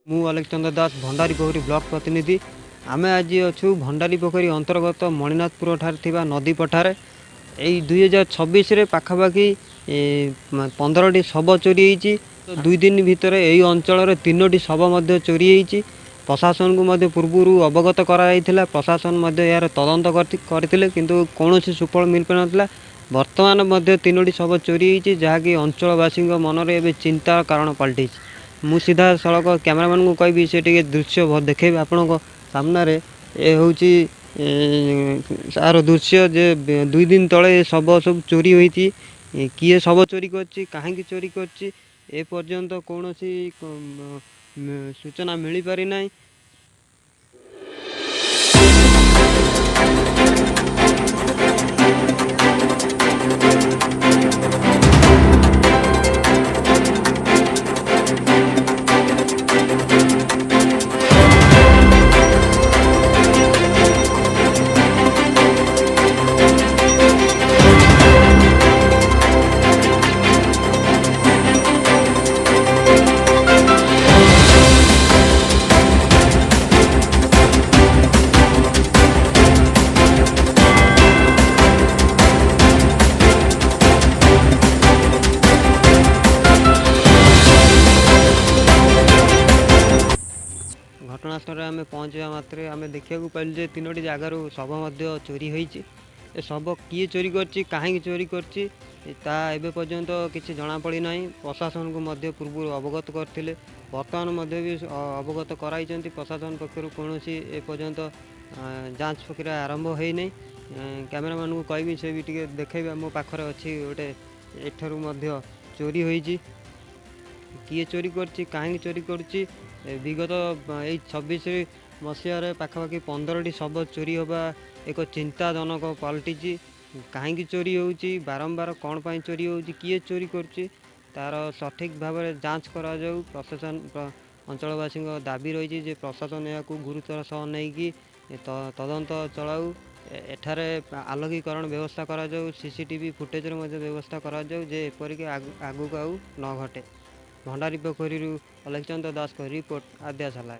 ମୁଁ ଅଲେଖ ଚନ୍ଦ୍ର ଦାସ, ଭଣ୍ଡାରୀପୋଖରୀ ବ୍ଲକ ପ୍ରତିନିଧି। ଆମେ ଆଜି ଅଛୁ ଭଣ୍ଡାରୀପୋଖରୀ ଅନ୍ତର୍ଗତ ମଣିନାଥପୁର ଠାରେ ଥିବା ନଦୀ ପଠାରେ। ଏଇ 2026ରେ ପାଖାପାଖି 15ଟି ଶବ ଚୋରି ହେଇଛି। 2 ଦିନ ଭିତରେ ଏଇ ଅଞ୍ଚଳରେ 3ଟି ଶବ ମଧ୍ୟ ଚୋରି ହେଇଛି। ପ୍ରଶାସନକୁ ମଧ୍ୟ ପୂର୍ବରୁ ଅବଗତ କରାଯାଇଥିଲା। ପ୍ରଶାସନ ମଧ୍ୟ ଏହାର ତଦନ୍ତ କରିଥିଲେ, କିନ୍ତୁ କୌଣସି ସୁଫଳ ମିଳିପାରିନଥିଲା। ବର୍ତ୍ତମାନ ମଧ୍ୟ 3ଟି ଶବ ଚୋରି ହେଇଛି, ଯାହାକି ଅଞ୍ଚଳବାସୀଙ୍କ ମନରେ ଏବେ ଚିନ୍ତାର କାରଣ ପାଲଟିଛି। ମୁଁ ସିଧାସଳଖ କ୍ୟାମେରାମ୍ୟାନଙ୍କୁ କହିବି, ସେ ଟିକେ ଦୃଶ୍ୟ ଦେଖେଇବେ ଆପଣଙ୍କ ସାମ୍ନାରେ। ଏ ହେଉଛି ତାର ଦୃଶ୍ୟ ଯେ 2 ଦିନ ତଳେ ଏ ଶବ ସବୁ ଚୋରି ହୋଇଛି। କିଏ ଶବ ଚୋରି କରିଛି, କାହିଁକି ଚୋରି କରିଛି, ଏ ପର୍ଯ୍ୟନ୍ତ କୌଣସି ସୂଚନା ମିଳିପାରି ନାହିଁ। ଘଟଣାସ୍ଥଳରେ ଆମେ ପହଞ୍ଚିବା ମାତ୍ରେ ଆମେ ଦେଖିବାକୁ ପାଇଲୁ ଯେ 3ଟି ଜାଗାରୁ ଶବ ମଧ୍ୟ ଚୋରି ହୋଇଛି। ଏ ଶବ କିଏ ଚୋରି କରିଛି, କାହିଁକି ଚୋରି କରିଛି, ତା ଏବେ ପର୍ଯ୍ୟନ୍ତ କିଛି ଜଣାପଡ଼ି ନାହିଁ। ପ୍ରଶାସନକୁ ମଧ୍ୟ ପୂର୍ବରୁ ଅବଗତ କରିଥିଲେ, ବର୍ତ୍ତମାନ ମଧ୍ୟ ବି ଅବଗତ କରାଇଛନ୍ତି। ପ୍ରଶାସନ ପକ୍ଷରୁ କୌଣସି ଏପର୍ଯ୍ୟନ୍ତ ଯାଞ୍ଚ ପ୍ରକ୍ରିୟା ଆରମ୍ଭ ହୋଇନାହିଁ। କ୍ୟାମେରାମ୍ୟାନକୁ କହିବି, ସେ ବି ଟିକେ ଦେଖେଇବେ। ମୋ ପାଖରେ ଅଛି ଗୋଟେ, ଏଠାରୁ ମଧ୍ୟ ଚୋରି ହୋଇଛି। କିଏ ଚୋରି କରିଛି, କାହିଁକି ଚୋରି କରୁଛି? ବିଗତ ଏଇ 26 ମସିହାରେ ପାଖାପାଖି 15ଟି ଶବ ଚୋରି ହେବା ଏକ ଚିନ୍ତାଜନକ ପାଲଟିଛି। କାହିଁକି ଚୋରି ହେଉଛି ବାରମ୍ବାର, କ'ଣ ପାଇଁ ଚୋରି ହେଉଛି, କିଏ ଚୋରି କରୁଛି, ତା'ର ସଠିକ୍ ଭାବରେ ଯାଞ୍ଚ କରାଯାଉ। ପ୍ରଶାସନ, ଅଞ୍ଚଳବାସୀଙ୍କ ଦାବି ରହିଛି ଯେ ପ୍ରଶାସନ ଏହାକୁ ଗୁରୁତ୍ୱର ସହ ନେଇକି ତଦନ୍ତ ଚଳାଉ। ଏଠାରେ ଆଲୋକୀକରଣ ବ୍ୟବସ୍ଥା କରାଯାଉ, ସିସିଟିଭି ଫୁଟେଜର ମଧ୍ୟ ବ୍ୟବସ୍ଥା କରାଯାଉ ଯେ ଏପରିକି ଆଗକୁ ଆଉ ନ ଘଟେ। ଭଣ୍ଡାରୀ ପୋଖରୀରୁ ଅଲେଖ ଚନ୍ଦ୍ର ଦାସଙ୍କ ରିପୋର୍ଟ, ଆଦ୍ୟାଶା ଲାଇଭ୍।